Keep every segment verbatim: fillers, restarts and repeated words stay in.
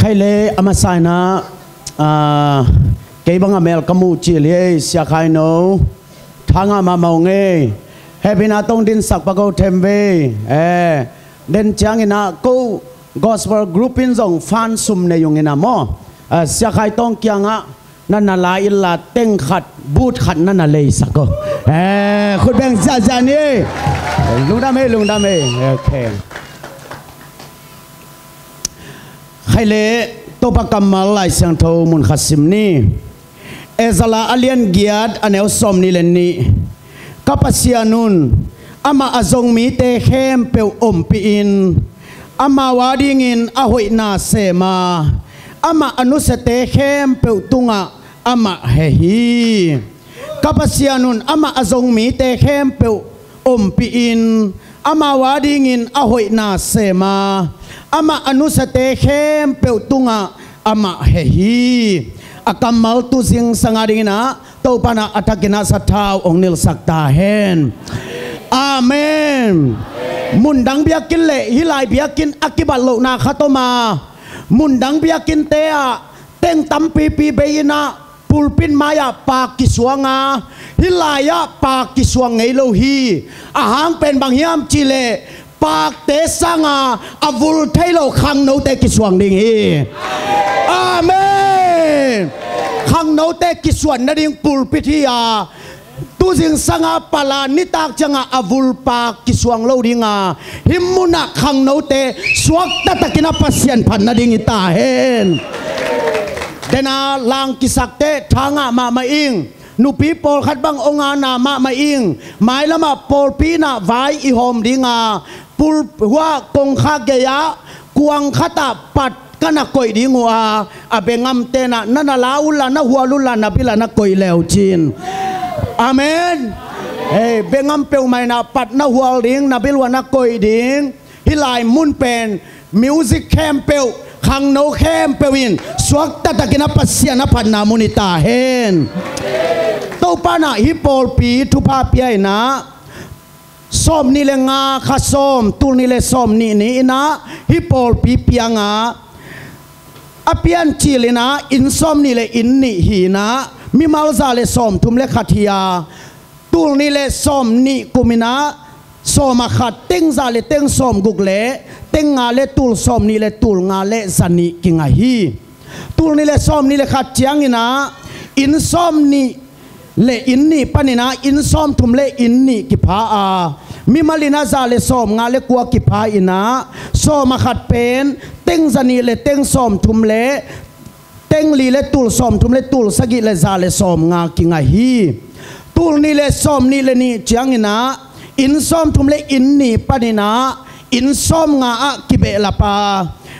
Hei le, a masa in ah, ah, kei bang a mel ka muh cil hi ei, Sia Khai No. Thangah mahmah ung ei. Hehpihna tawh hong dinsak pak o them vei. Eh, den ciangin ah ko gospel group in zong fan sum nei ung in ah maw. Ah, Sia Khai Tawng kiangah na na la illa teng khat, but khat na na leisak o. Eh, khut beng ziahziah ni. Lungdam ei, lungdam ei. Ok. Khai le, Topa kammal Lai Siangtho mun khat sim ni. Ezra a lian giat a neu sawmnih le nih. Ka Pasian un, amah a zong mite khempeuh ompih in, amau adingin a hoihna sem a, amah a nusiate khempeuh tungah amah heh hi. Ka Pasian un, amah a zong mite khempeuh ompih in, amau adingin a hoihna sem a, amah a nusiate khempeuh tungah amah heh hi. A kammal tu zingsang adingin ah Topa in ah a thakin ah sathau hong nilsak ta hen. Amen. Mundang biakinn le hih lai biakinn a kibat lohna khat om a, mundang biakinnte ah teng tampipi bei in ah pulpit mai-ah paak kisuang a, hih lai-ah paak kisuang ngei lo hi. A hang pen bang hiam cih leh paakte sanga a vul thei lo khangnote kisuang ding hi. Amen. Khangnote kisuan nading pulpit hi a, tu zingsang a pal a nitak ciangah a vul paak kisuang lo ding a, hih munah khangnote suakta takin a Pasian phat nading hi ta hen. Den a lang kisakte thangah mahmah ing. Nupi pawlkhat bang hong ana mahmah ing. Mailamah pawlpi in ah vai i hawm ding a, pul hua kongkhak gei-ah kuang khatah pat ka na koih ding uh a, a bengamte in ah na na la unla, na hual unla, na bil ah na koih le uh cin. Amen. Hei, bengam peuhmah in ah pat na hual ding, na bil uh ah na koih ding. Hih lai mun pen music khempeuh, khangno khempeuh in suakta takin a Pasian a phatna mun hi ta hen. Topa in ah hih pawlpi thupha pia in ah, sawmnih le nga kha sawm, tul nih le sawmnih ni in ah hih pawlpi piang a, a piancil in ah inn sawmnih le inn nih hi in ah, mimal za le sawmthum le khat hi a, tul nih le sawmnih kum in ah sawm a khat, teng za le teng sawmguk le teng nga le tul sawmnih le tul nga le za nih kingah hi. Tul nih le sawmnih le khat ciangin ah inn sawmnih le inn nih panin ah inn sawmthum le inn nih kipha a, mimal in ah za le sawmnga le kua kipha in ah, sawm a khat pen teng za nih le teng sawmthum le teng li le tul sawmthum le tul sagih le za le sawmnga kingah hi. Tul nih le sawmnih le nih ciangin ah inn sawmthum le inn nih panin ah inn sawmnga ah kibehlap a,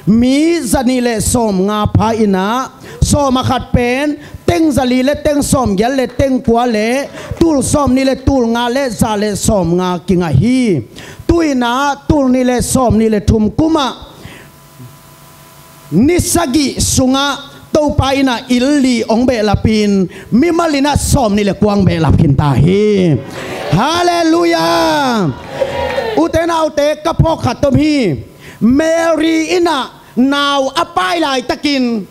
mi za nih le sawmnga pha in ah, sawm a khat pen teng za li le teng sawmgiat le teng kua le tul sawmnih le tul nga le za le sawmnga kingah hi. Tu in ah tul nih le sawmnih le thum kum ah ni sagih sungah Topa in ah inn li hong behlap in, mimal in ah sawmnih le kua hong behlap khin ta hi. Halleluiah. Ute naute, ka phawk khat om hi. Mary in ah nau a paai laitakin,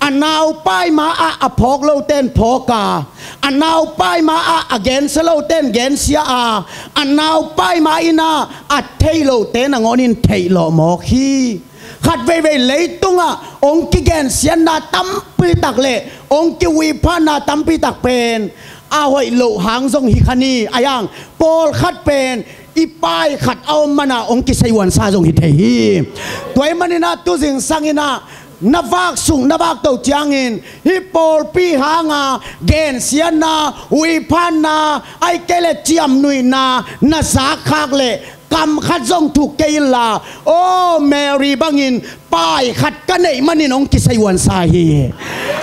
a nau paai ma-ah a phawk lote in phawk a, a nau paai ma-ah a gensia lote in gensia a, a nau paai ma in ah a theih lohte nangawn in theih lawh mawk hi. Khat veivei leitungah hong kigensiatna tampi tak le hong kihuiphanna tampi tak pen a hoih loh hang zong hi kha ni. A yang, pawlkhat pen i paai khat a om man ah hong kiseihuansa zong hi thei hi. Tua ahih manin ah tu zingsang in ah na vak suk, na vak to ciangin hih pawlpi hanga gensiatna, huiphanna, ahih kei leh ciamnuihna na zak khak leh kam khat zong thuk kei inla, aw, Mary bangin paai khat ka neih manin hong kiseihuansa hi.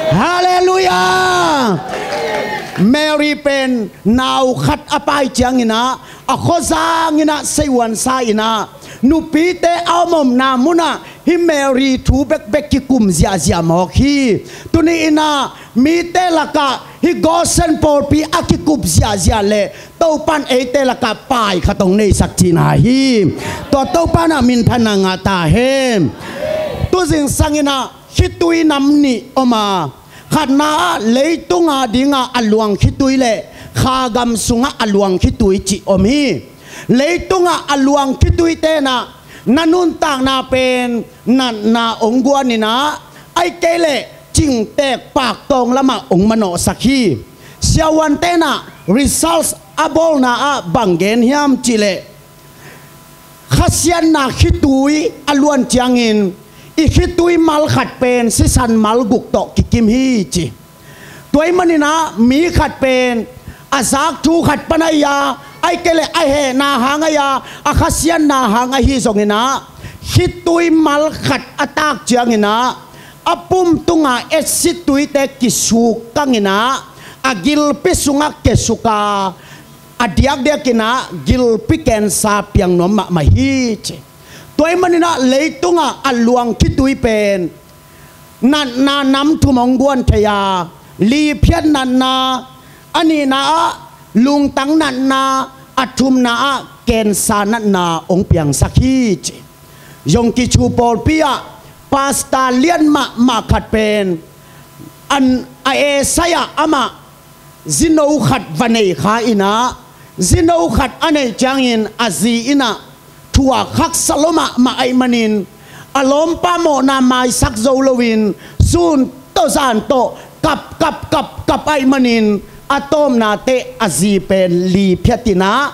Halleluiah. Mary pen nau khat a paai ciangin ah a khuazang in ah seihuansa in ah, nupite a om omna munah hih Mary thu bekbek kikum ziahziah mawk hi. Tuni in ah mite lakah hih Goshen pawlpi a kikup ziahziah leh Topa in eite lakah paai khat hong neisak cihna hi. Tua Topa in ah minthanna ngah ta hen. Tu zingsang in ah khitui nam nih om a, khatna ah leitung a dingah a luang khitui le kha gam sungah a luang khitui cih om hi. Leitung ah a luang khitui tenah na nuntakna pen natna hong guan in ah, ahih kei leh cingteek paktawng lamah hong manawhsak hi. Siavuan tenah research a bawlna ah bang gen hiam cih leh, khasiatna khitui a luan ciangin i khitui mal khat pen sisan mal guk tawh kikim hi ci. Tua ahih manin ah mi khat pen a zak thu khat pan ahi a, ahih kei leh a hehna hang ahi a, a khasiatna hang ahi zongin ah, khitui mal khat a tak ciangin ah, a pum tunga acid tuite kisuk kangin ah, a gilpi sungah kiasuk a, a diakdiakin ah gilpi cancer piang nuam mahmah hi ci. Tua ahih manin ah leitungah a luang khitui pen natna nam thum hong guan thei a, liphiat natna, a nihna ah lungtang natna, a thumna ah cancer natna hong piangsak hi ci. Yonggi Cho pawlpi ah pastor lian mahmah khat pen, an, a esai ah amah zino khat va nei kha in ah, zino khat a neih ciangin a zi in ah thuak haksa lua mahmah ahih manin, a lawmpa mawhna maisak zo loin sun tawh zan tawh kap kap kap kap ahih manin, a tawpna teh a zi pen liphiat in ah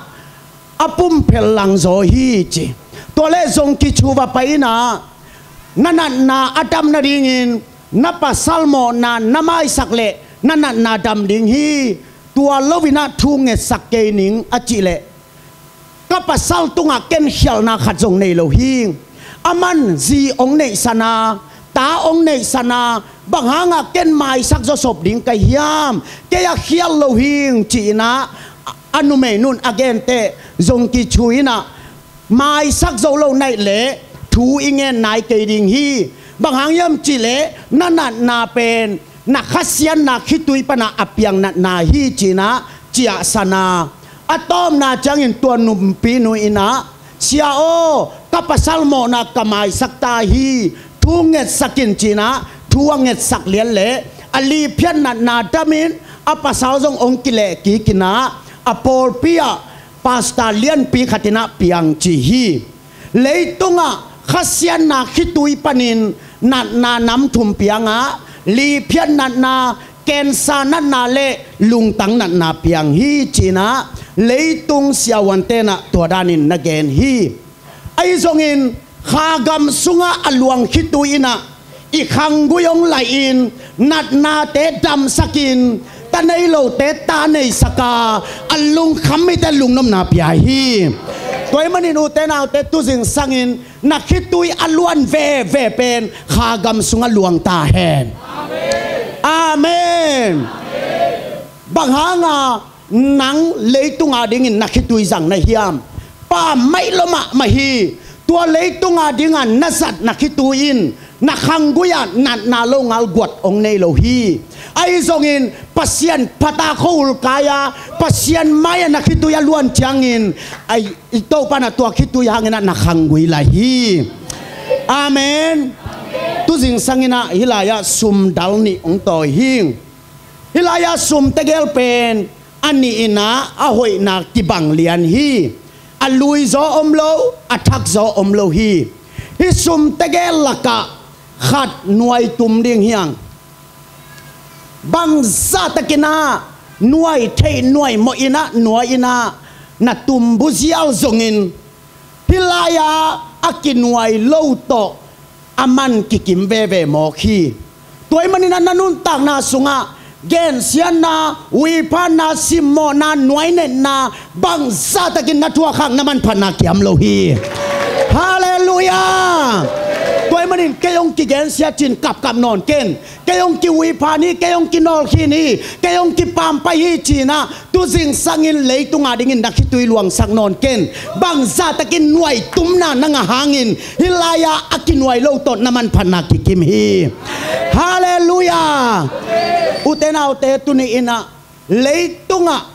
a pumphel langzaw hi ci. Tua leh Yonggi Cho va pai in ah, na natna a dam nadingin na pasal mawhna na maisak leh na natna dam ding hi. Tua lo in ah thu ngetsak kei ning a cih leh, ka pasal tungah ken khialhna khat zong nei lo hi. Aman zi hong neihsan a, ta hong neihsan a, bang hangah ken maisak zawsop ding ka hiam, kei a khial lo hi ci in ah a numei nu'n a gen teh, Yonggi Cho in ah maisak zo lo na hih leh thu i ngen nai kei ding hi. Bang hang hiam cih leh na natna pen na khasiatna khitui panah a piang natna hi ci in ah ciahsan a, a tawpna ciangin tua nupi nu in ah, Sia aw, ka pasal mawhna ka maisak ta hi, thu ngetsak in ci in ah thu a ngetsak lian leh a liphiat natna dam in, a pasal zong hong kileh kik in ah a pawlpi ah pastor lianpi khat in ah piang ci hi. Leitungah khasiatna khitui panin natna nam thum piang a, liphiat natna, cancer natna le lungtang natna piang hi ci in ah leitung siavuante in ah tua danin na gen hi. Ahi zongin kha gam sungah a luang khitui in ah i khanggui hong laih in, natnate damsak in, ta nei lote ta neisak a, a lungkham mite lungnopna pia hi. Tua ahih manin ute naute, tu zingsangin na khitui a luan veve pen kha gam sungah luang ta hen. Amen. Bang hanga nang leitung adingin na khitui zang na hiam? Pammaih lua mahmah hi. Tua leitung adinga na zat na khitui in na khanggui ah natna longal guat hong nei lo hi. Ahi zongin Pasian phat a khua-ul kai a, Pasian mai-ah na khitui a luan ciangin, ai, i Topa in ah tua khitui hangin ah na khanggui lai hi. Amen. Tu zingsangin ah hih lai-ah sum dal nih hong tawi hi. Hih lai-ah sum tegel pen a nih in ah a hoihna kibang lian hi. A lui zaw om lo, a thak zaw om lo hi. Hih sum tegel lakah khat nuai tum ding hi hang. Bangzah takin ah nuai theih nuai mawh in ah nuai in ah na tum buzial zongin, hih lai-ah a kinuai lo tawh a man kikim veve mawk hi. Tua ahih manin ah na nuntakna sungah gensiatna, uiphanna, simmawhna, nuainetna, bangzah takin na thuak hang na manphatna kiam lo hi. Halleluiah. Tua ahih manin kei hong kigensiat cin kapkap nawn ken. Kei hong kiuiphan hi, kei hong kinawlkhin hi, kei hong kipampai hi ci-in ah tu zingsangin leitung adingin na khitui luangsak nawn ken. Bangzah takin nuai tumna na ngah hangin hih lai-ah a kinuai lo tawh na manphatna kikim hi. Halleluiah. Ute naute, tuni in ah leitungah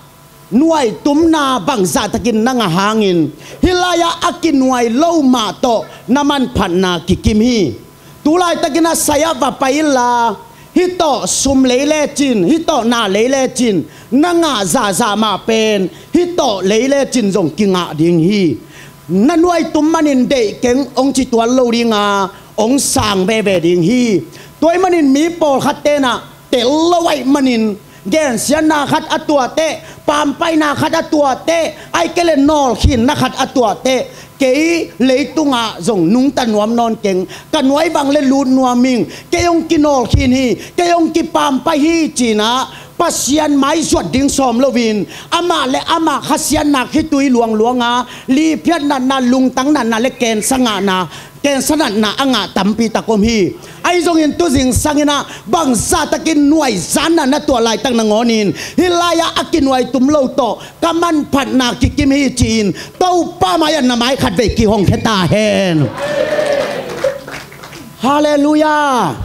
nuai tumna bangzah takin na ngah hangin hih lai-ah a kinuai lo mah tawh na manphatna kikim hi. Tu laitakin a sai-ah va pai inla, hih tawh sum lei lecin, hih tawh na lei lecin, na ngah zahzah mah pen hih tawh lei lecin zong kingah ding hi. Na nuaitum manin deih keng hong ci tuan lo dinga, hong sang veve ding hi. Tua ahih manin mi pawlkhat tenah tel lo ahih manin, gensiatna khat a tuahteh, pampaihna khat a tuahteh, ahih kei leh nawlkhinna khat a tuahteh, kei leitungah zong nungta nuam nawn keng, ka nuaibang le lut nuam ing, kei hong kinawlkhin hi, kei hong kipampaih hi cinah, Pasian maizuat ding sawm loin, amah le amah khasiatna khitui luangluanga, liphiat natna, lungtang natna le kensa ngahna, kensa natna a ngah tampi tak om hi. Ahi zongin tu zingsang inah bangzahtakin nuaizanna na tuah laitak nangawnin, hih lai-ah a kinuaitum lo tawh ka manphatna kikim hi ci-in, Topa mai-ah na mai khatvei kihongkhia ta hen. Halleluiah.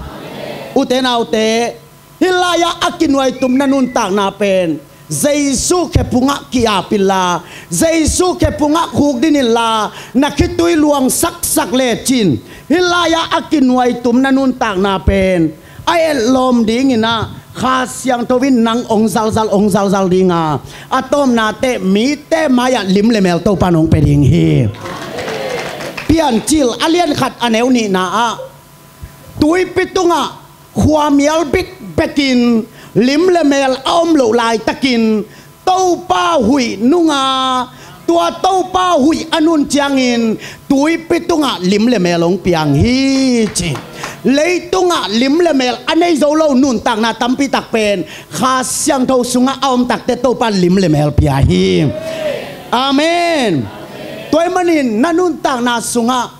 Ute naute, hih lai-ah a kinuaitum na nuntakna pen Jesu khephungah ki-ap inla, Jesu khephungah khukdin inla, na khitui luang saksak lecin, hih lai-ah a kinuaitum na nuntakna pen a etlawm dinginah Kha Siangtho in nang hong zalzal, hong zalzal dinga, a tawpna teh mite mai-ah lim le mel Topa in hong pia ding hi. Piancil a lian khat a neu nihna ah, tuipi tungah khuamial bikbekin lim le mel a om loh laitakin Topa huih nunga, tua Topa huih a nun ciangin tuipi tungah lim le mel hong piang hi ci. Leitungah lim le mel a nei zo lo nuntakna tampi tak pen Kha Siangtho sungah a om takteh Topa lim le mel pia hi. Amen. Tua ahih manin na nuntakna sungah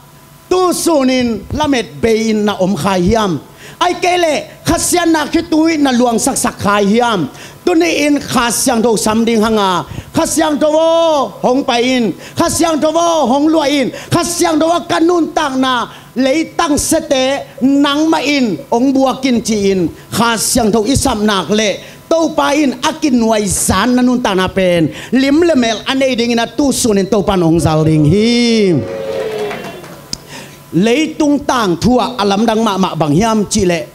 tu sunin lamet bei-in na om khai hiam? Ahih kei leh khasiatna khitui na luangsaksak khai hiam? Tuni-in Kha Siangtho sam ding hanga, Kha Siangtho aw, hong pai in, Kha Siangtho aw, hong luah in, Kha Siangtho aw, ka nuntakna leitang siate nangmah in hong buak in ci-in Kha Siangtho i sap nak leh Topa in a kinuaizan na nuntakna pen lim le mel a nei dingin a tu sunin Topa in hong zal ding hi. Leitung tangthu ah a lamdang mahmah bang hiam cihleh,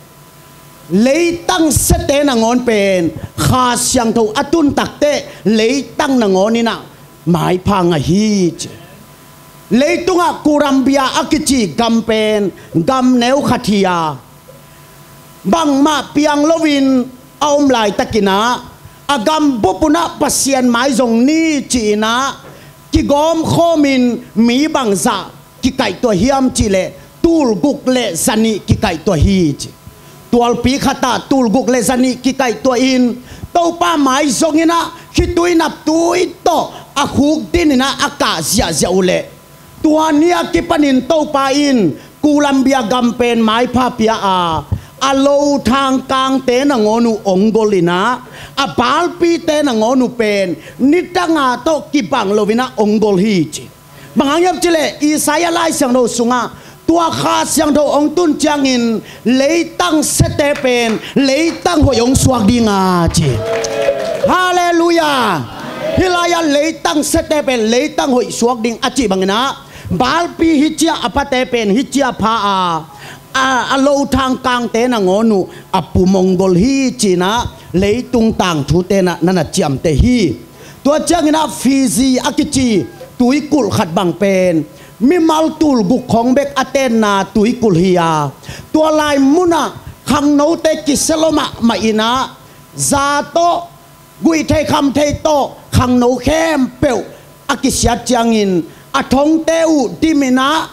leitang siate nangawn pen Kha Siangtho a tun takteh leitang nangawn inah maipha ngah hi ci. Leitungah Colombia a kici gam pen gam neu khat hi a, bangmah piang loin a om laitakinah a gambup unah Pasian mai zong ni ci-inah kigawmkhawmin mi bangzah kikaihtuah hiam cihleh tulguk le zanih kikaihtuah hi ci. Tualpi khatah tulguk le zanih kikaihtuahin Topa mai zonginah khitui naptui tawh a khukdininah a kah ziahziah uhleh, tua ni-a kipanin Topa in Colombia gam pen maipha pia a, a lo thangkangte nangawn uh hong golinah, a balpite nangawn uh pen nitanga tawh kibang loinah hong gol hi ci. Bang hang hiam cihleh Isaiah Lai Siangtho sungah tua Kha Siangtho hong tun ciangin leitang siate pen leitang hoih hong suak dinga ci. Halleluiah. Hih lai-ah leitang siate pen leitang hoih suak ding a cih banginah, balpi hici-a a phate pen hici-a pha a, a, a lo thangkangte nangawn uh a pum hong gol hi cinah leitung tangthu tenah na na ciamteh hi. Tua cianginah Fiji a kici tuikulh khat bang pen mimal tulguk khawng bek a tenna tuikulh hi a, tua lai munah khangnote kisia lua mahmah inah, za tawh, guihthei khamthei tawh khangno khempeuh a kisiat ciangin a thongte uh diminah,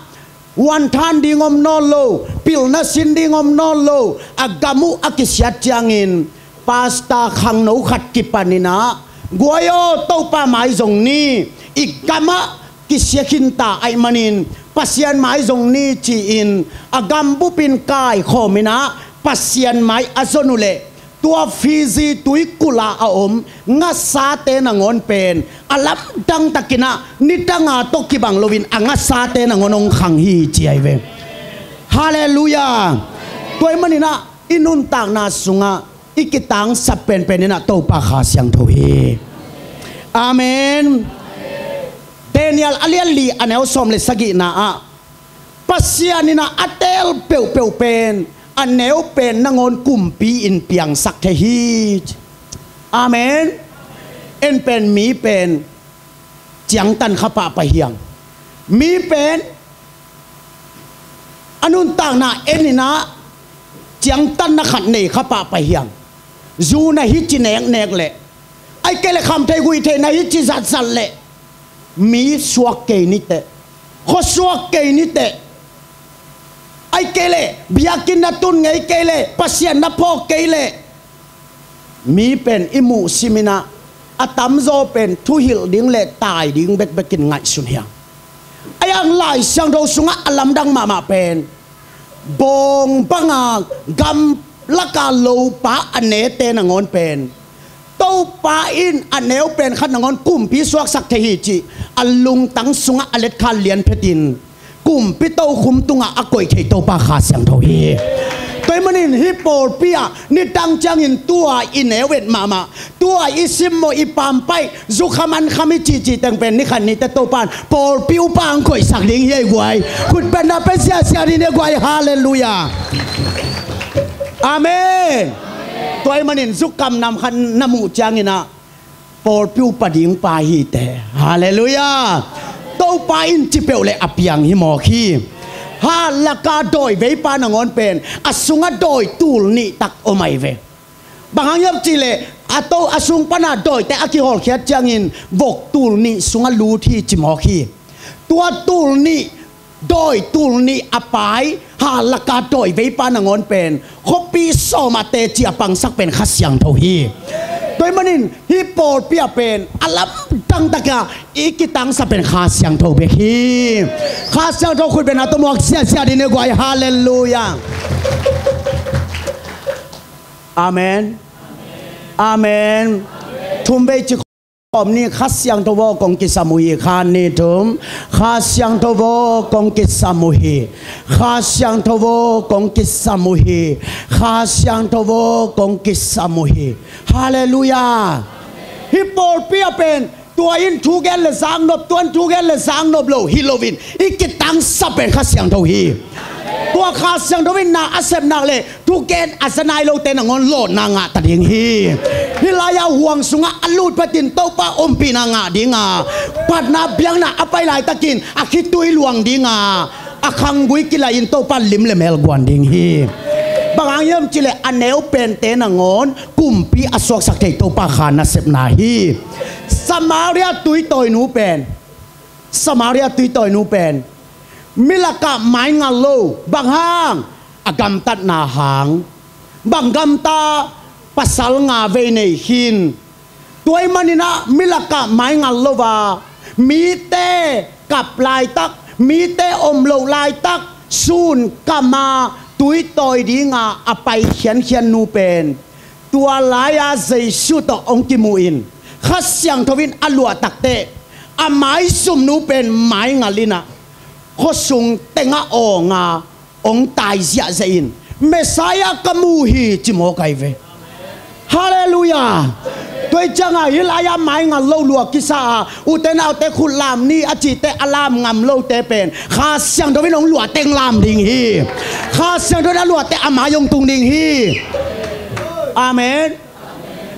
wanthan ding om nawn lo, pilna sin ding om nawn lo, a gam uh a kisiat ciangin pastor khangno khat kipaninah, guai aw, Topa mai zong ni, i gamah kisia khinta ahih manin Pasian mai zong ni ci-in a gambupin kaikhawminah Pasian mai a zon uhleh, tua Fiji tuikulh ah a om ngasate nangawn pen a lamdang takinah nitanga tawh kibang loin a ngasate nangawn hong khang hi ci ahi ve. Halleluiah. Tua ahih maninah i nuntakna sungah i kitangsap penpeninah Topa Kha Siangtho hi. Amen. Daniel a lian li a neu sawm le sagihna ah Pasian in ah a teel peuhpeuh pen a neu pen nangawn kumpi in piangsak thei hi. Amen. En pen mi pen ciangtan kha pahpah hiang. Mi pen a nuntakna en in ah ciangtanna khat nei kha pahpah hiang. Zu na hi ci neknek leh, ai kei leh khamtheih guihtheih na hi ci zatzat leh, mi suak kei niteh, khuasuak kei niteh, ai kei leh biakinn na tun ngei kei leh, Pasian na phawk kei leh, mi pen i muh sim in ah a tamzaw pen thuhilh ding leh tai ding bekbek in ngaihsun hiang. Ai ang Lai Siangtho sungah a lamdang mahmah pen bawng banga gamlaka lopa a nete nangawn pen Topa in a neu pen khat nangawn kumpi suaksak thei hi cih a lungtang sungah a letkhan lian phetin kumpi tokhum tungah a koih thei Topa Kha Siangtho hi. Tua ahih manin hih pawlpi ah nidang ciangin tua i neu et mahmah, tua i simmawh, i pampaih, zukham ankham i cihcih teng pen ni khat ni teh Topa in pawlpi upa ang koihsak ding hi ei guai. Khutbetna pen siasia ding hi ei guai. Halleluiah. Amen. Tua ahih manin zukham nam khat na muh ciangin ah pawlpi upa ding pa hi teh. Halleluiah. Topa in ci peuh leh a piang hi mawk hi. Hat laka dawi veipa nangawn pen a sungah dawi tul nih tak om ahi ve. Bang hang hiam cih leh a to a sung pana dawite a kihawlkhiat ciangin vok tul nih sungah lut hi ci mawk hi. Tua tul nih, dawi tul nih a pai hat laka dawi veipa nangawn pen khuapi sawm ah teci a pangsak pen Kha Siangtho hi. Tua ahih manin hih pawlpi ah pen a lamdang takin i kitangsap pen Kha Siangtho bek hi. Kha Siangtho khutbetna tawh muak siasia ding hi ei guai. Halleluiah. Amen. Amen. Thum vei ci khawm ni. Kha Siangtho aw kong kisam uh hi. Khat, nih, thum. Kha Siangtho aw kong kisam uh hi. Kha Siangtho aw kong kisam uh hi. Kha Siangtho aw kong kisam uh hi. Halleluiah. Hih pawlpi ah pen tua in thu gen leh zaknop, tua in thu gen leh zaknop lo hi loin i kitangsap pen Kha Siangtho hi. Tua Kha Siangtho in na a sep nak leh thu gen a za nai lote nangawn lawhna ngah ta ding hi. Hih lai-ah huang sungah a lut phetin Topa ompihna ngah ding a, phatna biakna a pai laitakin a khitui luang ding a, a khanggui kilai-in Topa lim leh mel guan ding hi. Bang hang hiam cih leh a neu pente nangawn kumpi a suaksak thei Topa Kha nasepna hi. Samaria tuitawinu pen, Samaria tuitawinu pen mi lakah maingal lo. Bang hang? A gamtatna hang. Bang gamta? Pasal nga vei nei khin. Tua ahih manin ah mi lakah maingal lo a, mite kap laitak, mite om loh laitak sun kam a tuitawi dinga a pai khiankhian nu pen tua lai-a Jesu tawh hong kimu in Kha Siangtho in a luah takteh a maizum nu pen maingal in ah khuasung tengah awng a hong tai ziahziah in, Messiah ka mu hi, ci mawk ahi ve. Halleluiah. Tua ahih ciangin hih lai-ah maingal lo lua kisa a, ute naute khut lam ni a cihte a lam ngam lote pen Kha Siangtho in hong luah teng lam ding hi. Kha Siangtho in a luah teng a mai hong tung ding hi. Amen.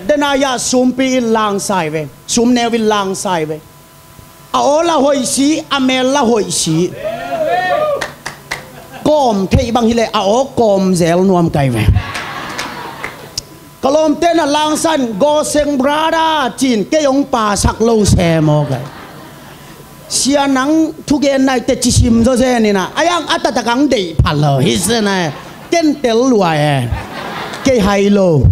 Denai-ah sumpi in langsa hi ve. Sumneu in langsa hi ve. A aw la hoih si, a mel la hoih si. Kawm theih bang hileh a aw kawm zel nuam ka hi ve. Ka lawmte na langsa in, "Gawseng brother," ci-in kei hong pasak lo se mawk a. Sia nang thugen nai teci sim zaw zen in ah, a yang a taktak ang deih pha lo hi se nai. Ken tel lua e. Kei hai lo.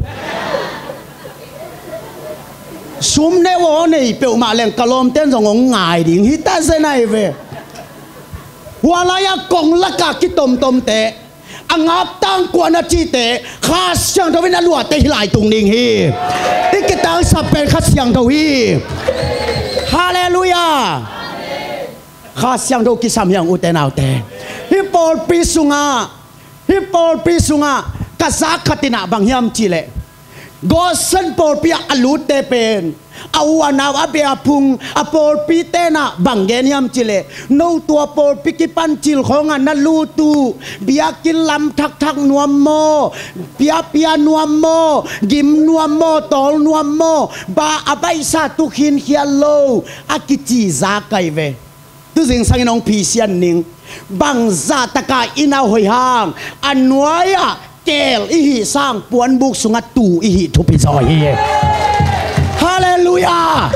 Sum ne aw nei peuhmah leng ka lawmten zong hong ngai ding hi ta zen ahi ve. Hua lai-ah kong lakah kitomtomte, a ngap tangkuan a cihte, Kha Siangtho in a luahte hih lai tung ding hi. I kitangsap pen Kha Siangtho hi. Halleluiah. Kha Siangtho kisam hi hang, ute naute. Hih pawlpi sungah, hih pawlpi sungah ka zak khat in ah bang hiam cihleh, Goshen pawlpi ah a lutte pen A u a nau a bia phung a pawlpi tenah bang gen hiam cileh, no tua pawlpi kipan cil khawngah na lut uh, biakinn lam thakthak nuam maw, piapia nuam maw, gim nuam maw, tawl nuam maw, ba a baihsa tu khinkhiat lo a kici za kai ve. Tuzing sangin hong phisian ning. Bang zahtakah inn a hoih hang a nuai-ah keel i hih sang puanbuk sungah tuu i hih thupi zaw hi. Halleluiah.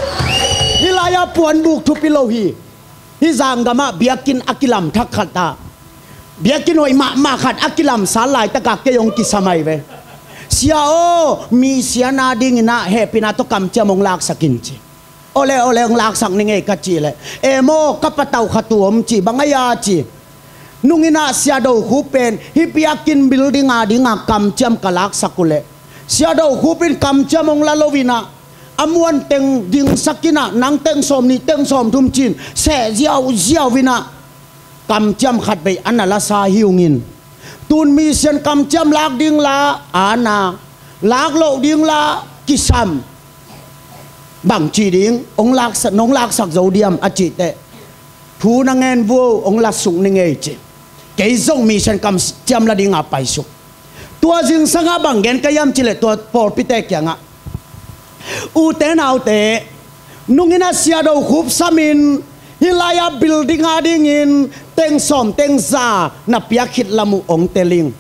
Hih lai-ah puanbuk thupi lo hi. Hih zanggamah biakinn a kilam thak khatah, biakinn hoih mahmah khat a kilamsal laitakah kei hong kisam ahi ve. Sia aw, misian a dinginah hehpihna tawh kamciam hong laksak in ci. Ole ole, hong laksak ning ei ka cih leh, e maw, ka patauh khat uh om ci, bang a ia ci. Nunginah Sia Do Khup pen hih biakinn building a dinga kamciam ka laksak uh leh, Sia Do Khup in kamciam hong la loinah a muan teng dingsak innah nang teng sawm nih teng sawm thum cin seh ziauziau innah kamciam khat vei a na lasa hi ungin, tun misian kamciam lak ding la a na, lak loh ding la kisam. Bang ci ding, hong laksak, nong laksak zo diam a cih teh, thu na ngen vuo, hong lasuk ning ei ci. Kei zong misian kamciam la dinga paisuk. Tua zingsangah bang gen ka hiam cileh tua pawlpite kiangah, ute naute, nunginah Sia Do Khup samin hih lai-ah building a dingin teng sawm teng za na piak khit lam uh hong tel ing.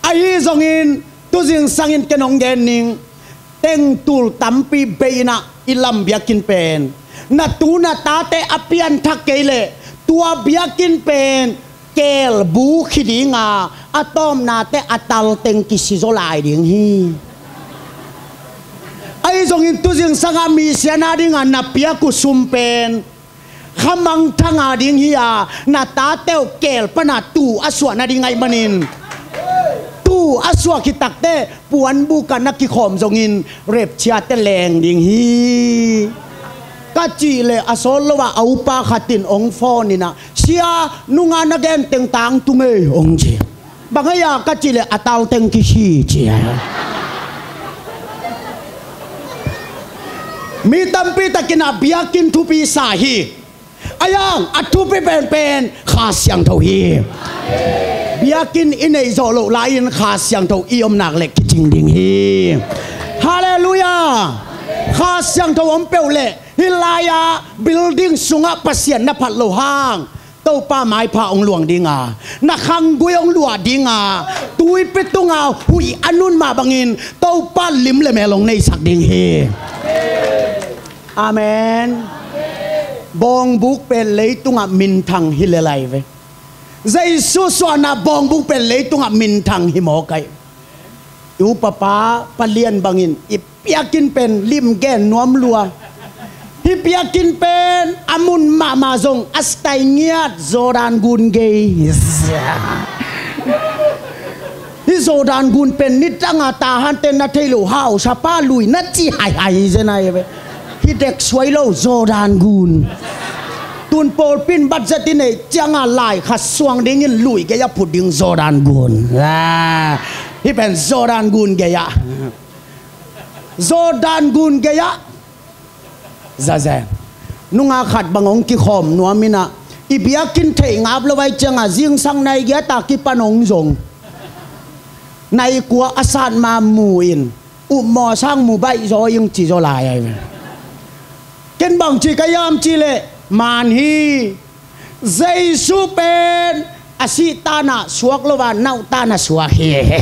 Ahi zongin tuzing sangin ken hong gen ning. Tengtul tampi bei innah i lam biakinn pen na tu na tate a pianthak kei leh tua biakinn pen keel bu khi dinga a tawpna teh a tal teng kisi zaw lai ding hi. Ahi zongin tuzing sangah misian a dinga na piak uh sum pen kha mangthang a ding hi a, na tate uh keel pana tuu a suah nading ahih manin, tuu a suah khit takteh puanbuk ah na kikhawm zongin repchiate leng ding hi. Ka cih leh a sawt lo ah a upa khat in hong phone innah, sia, nunga na gen teng tangtung ei hong ci. Bang a ia ka cih leh a tal teng kisi ci a. Mi tampi takin a biakinn thupi sa hi. A iang a thupi penpen Kha Siangtho hi. Biakinn i neih zawh loh lai-in Kha Siangtho i om nak leh kicing ding hi. Halleluiah. Kha Siangtho om peuh leh hih lai-ah building sungah Pasian na phat loh hang Topa maipha hong luang dinga, na khanggui hong luah dinga, tuipi tunga huih a nun mah bangin Topa lim le mel hong neisak ding hi. Amen. Bawngbuk pen leitungah minthang hi lel ahi ve. Jesu suahna bawngbuk pen leitungah minthang hi mawk ahi. I upapa palian bangin i biakinn pen lim gen nuam lua. Hih biakinn pen a mun mahmah zong a style ngiat Jordan gun gei. Hih Jordan gun pen nidanga Tahan ten na thei lo hausapa lui na ci haihai hi zen ahi ve. Hih dek suai lo Jordan gun. Tun pawlpi in budget i neih cianga lai khat suang dingin lui gei a phut ding Jordan gun. Ah, hih pen Jordan gun gei ah. Jordan gun gei ah. Zazen. Nunga khat bang hong kikhawm nuam innah i biakinn theih ngap lo ahih cianga zingsang nai giat a kipan hong zong. Nai kua a sat ma mu in upmaw sang mu baih zaw ing ci zaw lai ahi ve. Ken bang ci ka hiam cih leh man hi. Jesu pen a sih tanah suak lo a, nauh tanah suak hi.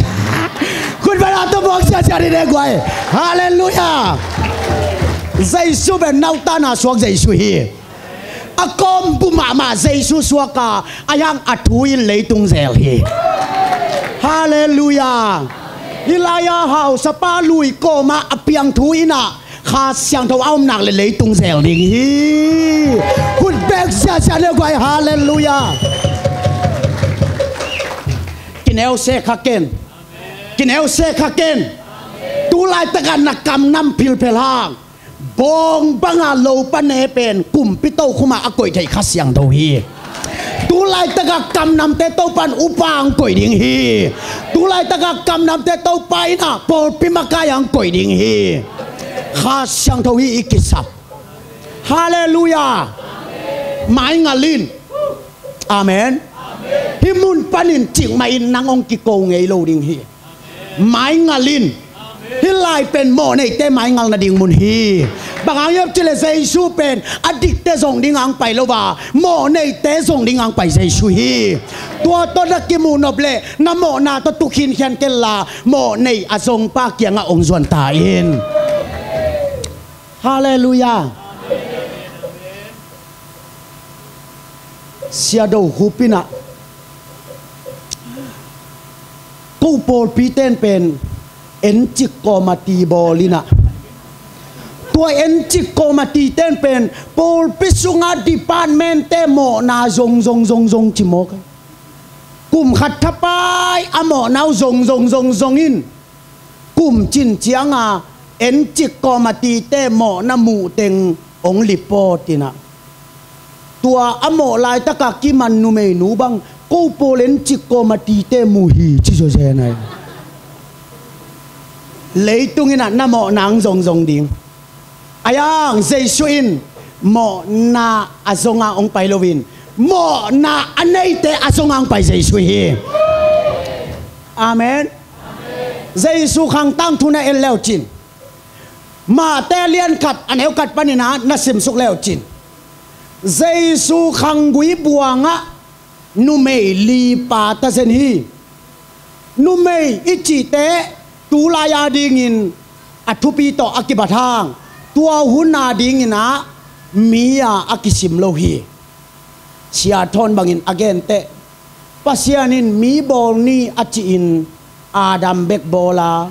Khut beng a tua buak siasia dih deh guai. Halleluiah. Jesu pen nauh tanah suak Jesu hi. A kawmbu mahmah Jesu suak a, a iang a thu in leitung zel hi. Halleluiah. Hih lai-a hausapa lui kawmah a piang thu innah Kha Siangtho a om nak le leitung zel ding hi. Khut beng siasia le guai, halleluiah. Kineu se kha ken. Kineu se kha ken. Tu laitakah na kam nam philphel hang bawng banga lopa ne pen kumpi tokhumah a koih theih Kha Siangtho hi. Tu laitakah kamnamte Topa in upa hong koih ding hi. Tu laitakah kamnamte Topa innah pawlpi makai hong koih ding hi. Kha Siangtho hi i kisap. Halleluiah. Maingal in. Amen. Hih mun panin cikmah in nang hong kiko ngei lo ding hi. Maingal in. Hih lai pen mawhneite maingal nading mun hi. Bang hang hiam cih leh Jesu pen a dikte zong ding hong pai lo a, mawhneite zong ding hong pai Jesu hi. Tua tawh na kimuh nop leh na mawhna tawh tu khinkhian kei inla, mawhnei a zongpa kiangah hong zuan ta in. Halleluiah. Sia Do Khup in ah, ko pawlpi ten pen encik kawmati bawl in ah, tua encik kawmati ten pen pawlpi sungah department-te mawhna zong zong zong zong ci mawk a, kum khat thapai a mawhna uh zong zong zong zong in, kum cin cianga encik kawmatite mawhna muh teng hong report in ah, tua a mawh laitaka kiman numeinu bang ko pawl encik kawmatite mu hi ci zawzen ai. Leitung in ah na mawhna hong zong zong ding. Ahi hang Jesu in mawhna a zonga hong pai loin, mawhna a neite a zonga hong pai Jesu hi. Amen. Jesu khang tangthu na en leucin, Mate lian khat a neu khat panin ah na simsuk leucin, Jesu khanggui buangah numei lipa ta zen hi. Numei i cihte tulai a dingin a thupi tawh a kibat hang, tua hun a dingin ah mi a a kisim lo hi. Sia Thawn bangin a genteh, Pasian in mi bawl ni a cihin Adam bek bawl a,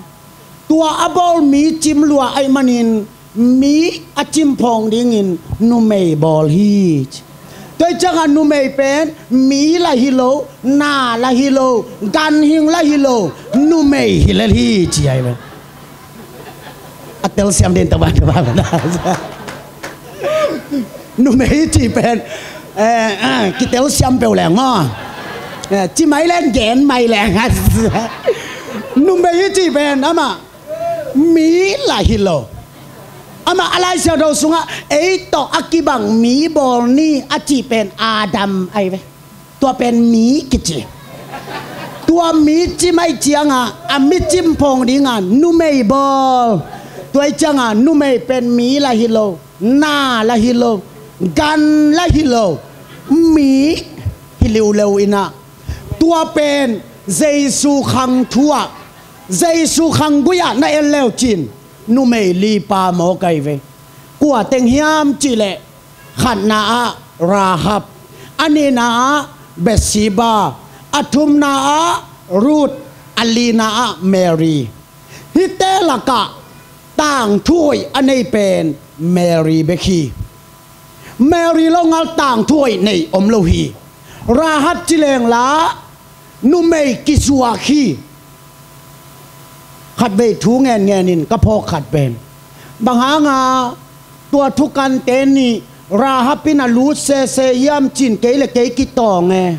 tua a bawl mi cim lua ahih manin mi a cimphawng dingin numei bawl hi ci. Tua ahih ciangah numei pen mi lah hi lo, na lah hi lo, ganhing lah hi lo, numei hi lel hi ci ahi ve. A telsiam den tawh ban tawh ban. Numei cih pen, eh, eh, kitelsiam peuh leng maw. Eh, ci mai leng gen mai leng. Numei cih pen amah mi lah hi lo. Amah a Lai Siangtho sungah ei tawh a kibang mi bawl ni a cih pen Adam ahi ve. Tua pen mi kici. Tua mi cim ahih ciangah a mi cimphawng dingah numei bawl. Tua ahih ciangah numei pen mi lah hi lo, na lah hi lo, gan lah hi lo, mi hi liuleu in ah, tua pen Jesu khang thu ah, Jesu khanggui ah na en leucin numei lipa mawk ahi ve. Kua teng hiam cih leh, khatna ah Rahab, a nihna ah Bathsheba, a thumna ah Ruth, a lina ah Mary. Hihte lakah tangthu hoih a nei pen Mary bek hi. Mary longal tangthu hoih nei om lo hi. Rahab ci leng lah numei kizuak hi. Khatvei thu ngenngen in ka phawk khat pen, bang hanga tua thukante nih Rahab in a lut sese hiam cin kei le kei kitawng e.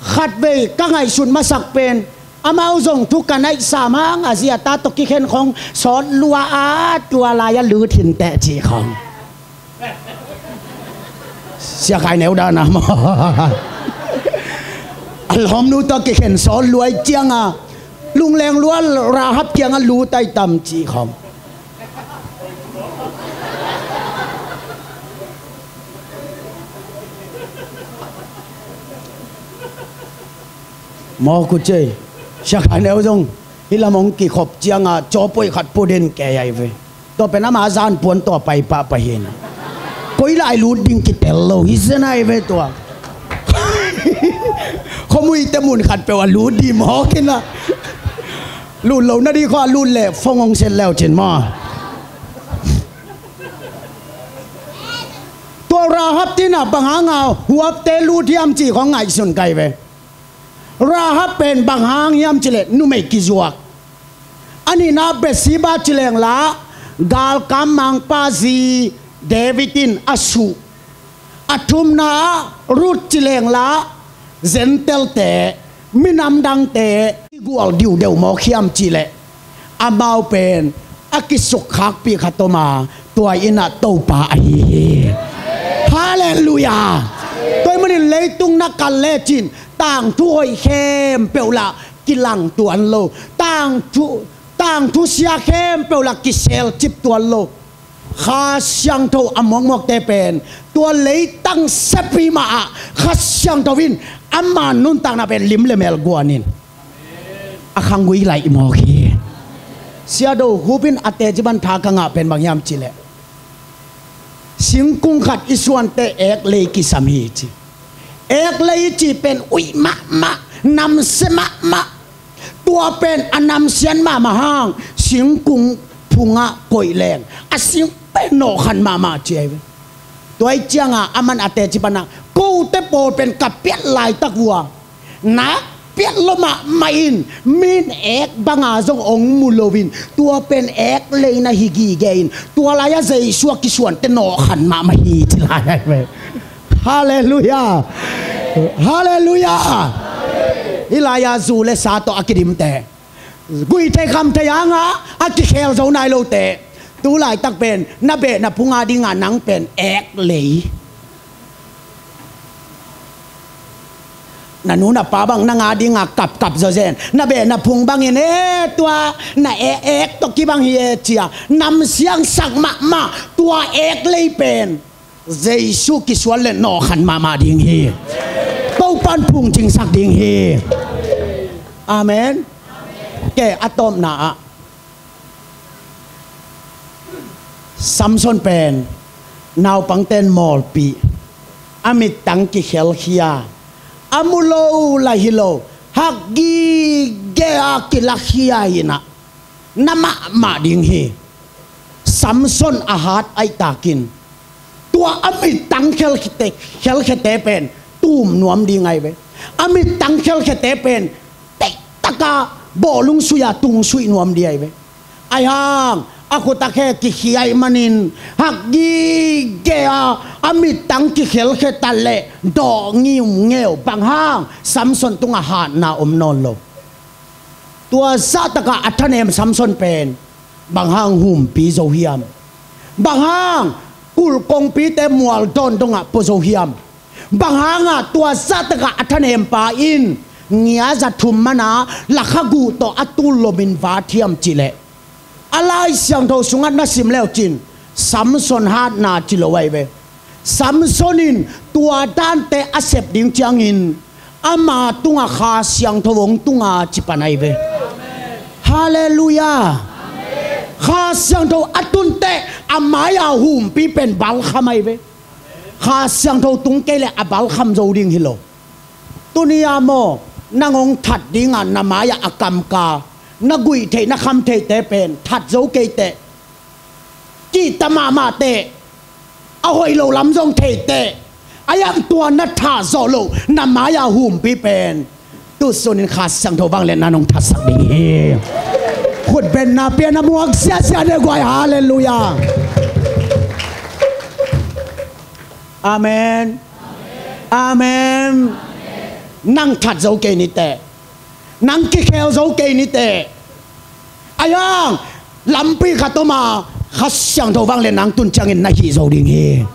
Khatvei ka ngaihsut masak pen, amau zong thukan aih sam hang a zi a ta tawh kikhen khong sawt lua a, tua lai-a lut hinteh cih khong. Sia Khai Neu dan a maw? A lawmnu tawh kikhen sawt lua ahih cianga lungleng lua Rahab kiangah lut aih tam cih khong. Mawk uh cei. Sia Khai Neu zong hih lam hong kikhop cianga cawpoih khat pudin kei ahi ve. Tua pen ama zanpuan tawh pai pahpah hi. Koi lai lut ding kitel lo hi zen ahi ve tua. Khuamuite mun khat peuh a lut dih mawk in ah, lut lo na dih khua a lut leh phone hong set leucin maw. Tua Rahab in ah bang hanga huapte lut hiam cih khong ngaihsun ka hi ve. Rahab pen bang hang hiam cih leh numei kizuak. A nihna Bathsheba ci leng lah galkam mangpa zi David in a suh. A thumna ah Ruth ci leng lah Gentile-te, minam dangte kigual diudeu mawk hiam cih leh, amau pen a kisukkhakpih khat om a, tua in ah Topa ahi hi. Halleluiah. Tua ahih manin leitung na kal lecin tangthu hoih khempeuh lah kilang tuan lo, tangthu, tangthu sia khempeuh lah kiselcip tuan lo. Kha Siangtho a muakmuakte pen tua leitang siapi mah ah Kha Siangtho in ama nuntakna pen lim le mel guan in a khanggui laih mawk hi. Sia Do Hup in a teci pan tha ka ngah pen bang hiam cih leh, singkung khat i suante eklei kisam hi ci. Eklei i cih pen uih mahmah, namsia mahmah. Tua pen a namsiat mahmah hang singkung phungah koih leng a sing pen nawhkhan mahmah ci ahi ve. Tua ahih ciangah aman a teci panah, kote pawl pen ka piat laitak uh a, na piat lua mahmah in, min ek banga zong hong mu loin, tua pen eklei na hi gige in, tua lai-ah Jesu a kisuante nawhkhan mahmah hi ci lai ahi ve. Halleluiah. Halleluiah. Hih lai-ah zu le sa tawh a kidimte, guihtheih khamtheih hangah a kikhel zo nai lote, tu laitak pen na behna phung a dingah nang pen eklei. Na nu na pa bang nang a dingah kapkap zawzen, na behna phung bangin e tua na e ek tawh kibang hi e ci-a namsiangsak mahmah. Tua eklei pen Jesu kisuan le nawhkhan mahmah ding hi. Topan phungcingsak ding hi. Amen. Ke a tawpna ah Samson pen naupangten mawlpih, a mittang kikhelkhia, a mu lo lah hi lo, hak gige a kilakhia in ah na mahmah ding hi. Samson a hat ahih takin tua a mittang khelkhete, khelkhete pen tum nuam ding ahi ve. A mittang khelkhete pen teihtaka bawlung suih a tung suih nuam ding ahi ve. Ahi hang a khut a khe kikhia ahih manin hak gige a, a mittang kikhelkhe ta leh dawh ngiumngeu. Bang hang? Samson tungah hatna om nawn lo. Tua zahtakah a thanem Samson pen bang hang humpi zo hiam? Bang hang kulh kongpite mual dawn dongah pua zo hiam? Bang hangah tua zahtakah a thanempa in ngia za thum mana lakha guh tawh a tul lomin vat hiam cih leh, a Lai Siangtho sungah na sim leucin Samson hatna ci lo ahi ve. Samson in tua dante a sep ding ciangin ama tungah Kha Siangtho hong tunga ci pan ahi ve. Halleluiah. Kha Siangtho a tunteh a mai-a humpi pen balkham ahi ve. Kha Siangtho tung kei leh a balkham zo ding hi lo. Tuni-a maw, nang hong that dingah na mai-ah a kamka, na guihtheih na khamtheihte pen that zo kei teh, kihta mahmah teh, a hoih lo lam zong thei teh, a hiang tua na thah zawh loh na mai-ah humpi pen tu sunin Kha Siangtho vangliatna nong thatsak ding hi. Khutbenna pia na muak siasia ne guai. Halleluiah. Amen. Amen. Nang that zo kei ni teh, nang kikhel zo kei ni teh, a hiang lampi khat om a Kha Siangtho vangliatna nang tun ciangin na hih zo ding hi.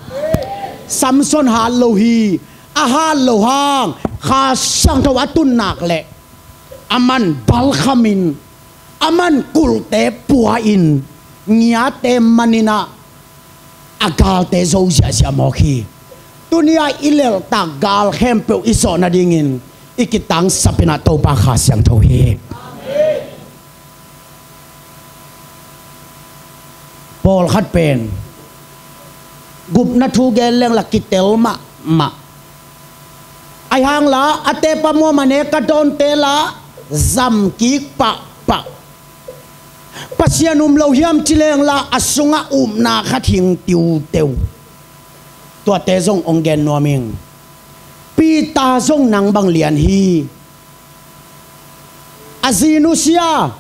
Samson hat lo hi. A hat lo hang Kha Siangtho a tun nak leh aman balkhamin, aman kulhte pua-in, ngiate manin ah a galte zo ziahziah mawk hi. Tuni-ah i lelhtak gal khempeuh i zawh nadingin i kitangsap in ah Topa Kha Siangtho hi. Pawlkhat pen gupna thu gen leng la kitel mahmah. Ahi hang la a tepa muam a nek a dawnte la zam kik pahpah. Pasian um lo hiam ci leng la a sungah upna khat hing tiuteu. Tuate zong hong gen nuam ing. Peter zong nang bang lian hi. A zi nusia,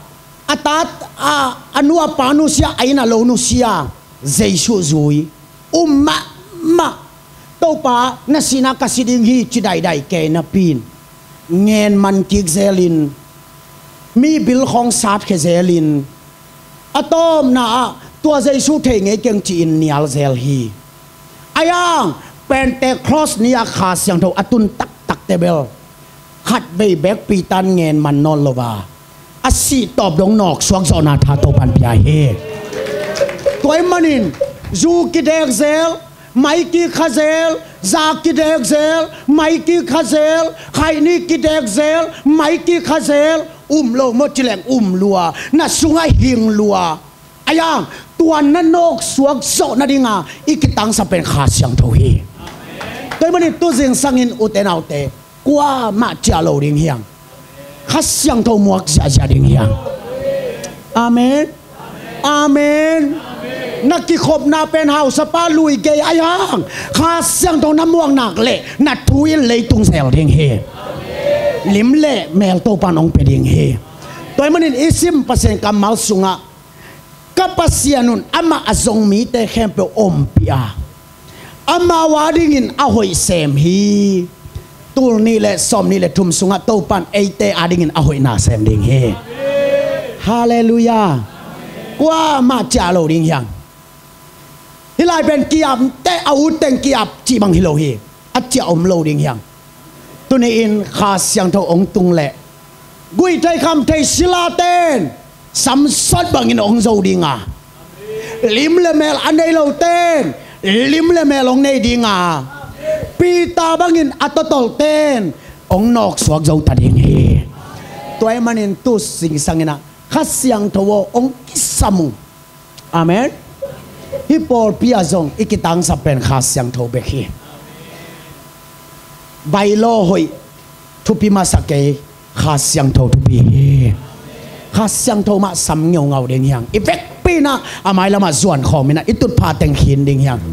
a tat, a, a nu a pa nusia, a inn a lo nusia, Jesuh zui, um mahmah. Topa, na sihna ka si ding hi ci daidai kei napi-in, ngen man kik zelin, mi bil khawng sat khia zelin, A tawpna ah tua Jesu thei ngei keng ci-in nial zel hi. Ahi hang Pentecost ni-a Kha Siangtho a tun taktakte bel khatvei bek Peter in ngen man nawn lo a, a sih tawp dong nawksuak zawhna tha Topan pia hi. Tua ahih manin zu kidek zel, mai kikha zel, za kidek zel, mai kikha zel, khaihni kidek zel, mai kikha zel, um lo maw ci leng um lua, na sungah hing lua. Ahi hang tua na nawksuak zawh nadinga i kitangsap pen Kha Siangtho hi. Tua ahih manin tu zingsangin ute naute, kuamah ciah lo ding hi hang. Kha Siangtho muak ziahziah ding hi hang. Amen. Amen. Na kikhopna pen hausapa lui gei ahi hang Kha Siangtho na muak nak leh na thu in leitung zel ding hi. Lim le mel Topan hong pia ding hi. Tua ahih manin i sim Pasian kammal sungah ka Pasian un amah a zong mite khempeuh ompih a, amau adingin a hoih sem hi. Tul nih le sawmnih le thum sungah Topan eite adingin a hoihna sem ding hi. Halleluiah. Kuamah ciah lo ding hi hang. Hih lai pen ki-apte a utteng ki-ap cih bang hi lo hi. A ciah om lo ding hi hang. Tuni-in Kha Siangtho hong tung leh guihtheih khamtheih silaten Samson bangin hong zo ding a, lim le mel a nei loten lim le mel hong nei ding a, Peter bangin a totolten hong nawksuak zo ta ding hi. Tua ahih manin tu zingsangin ah Kha Siangtho aw hong kisam ung. Amen. Hih pawlpi ah zong i kitangsap pen Kha Siangtho bek hi. Bylaw hoih thupi masa kei, Kha Siangtho thupi hi. Kha Siangtho mah sam ngeungau ding hi hang. I vekpi in ah a mailam ah zuan khawm in ah i tutphah teng khin ding hi hang.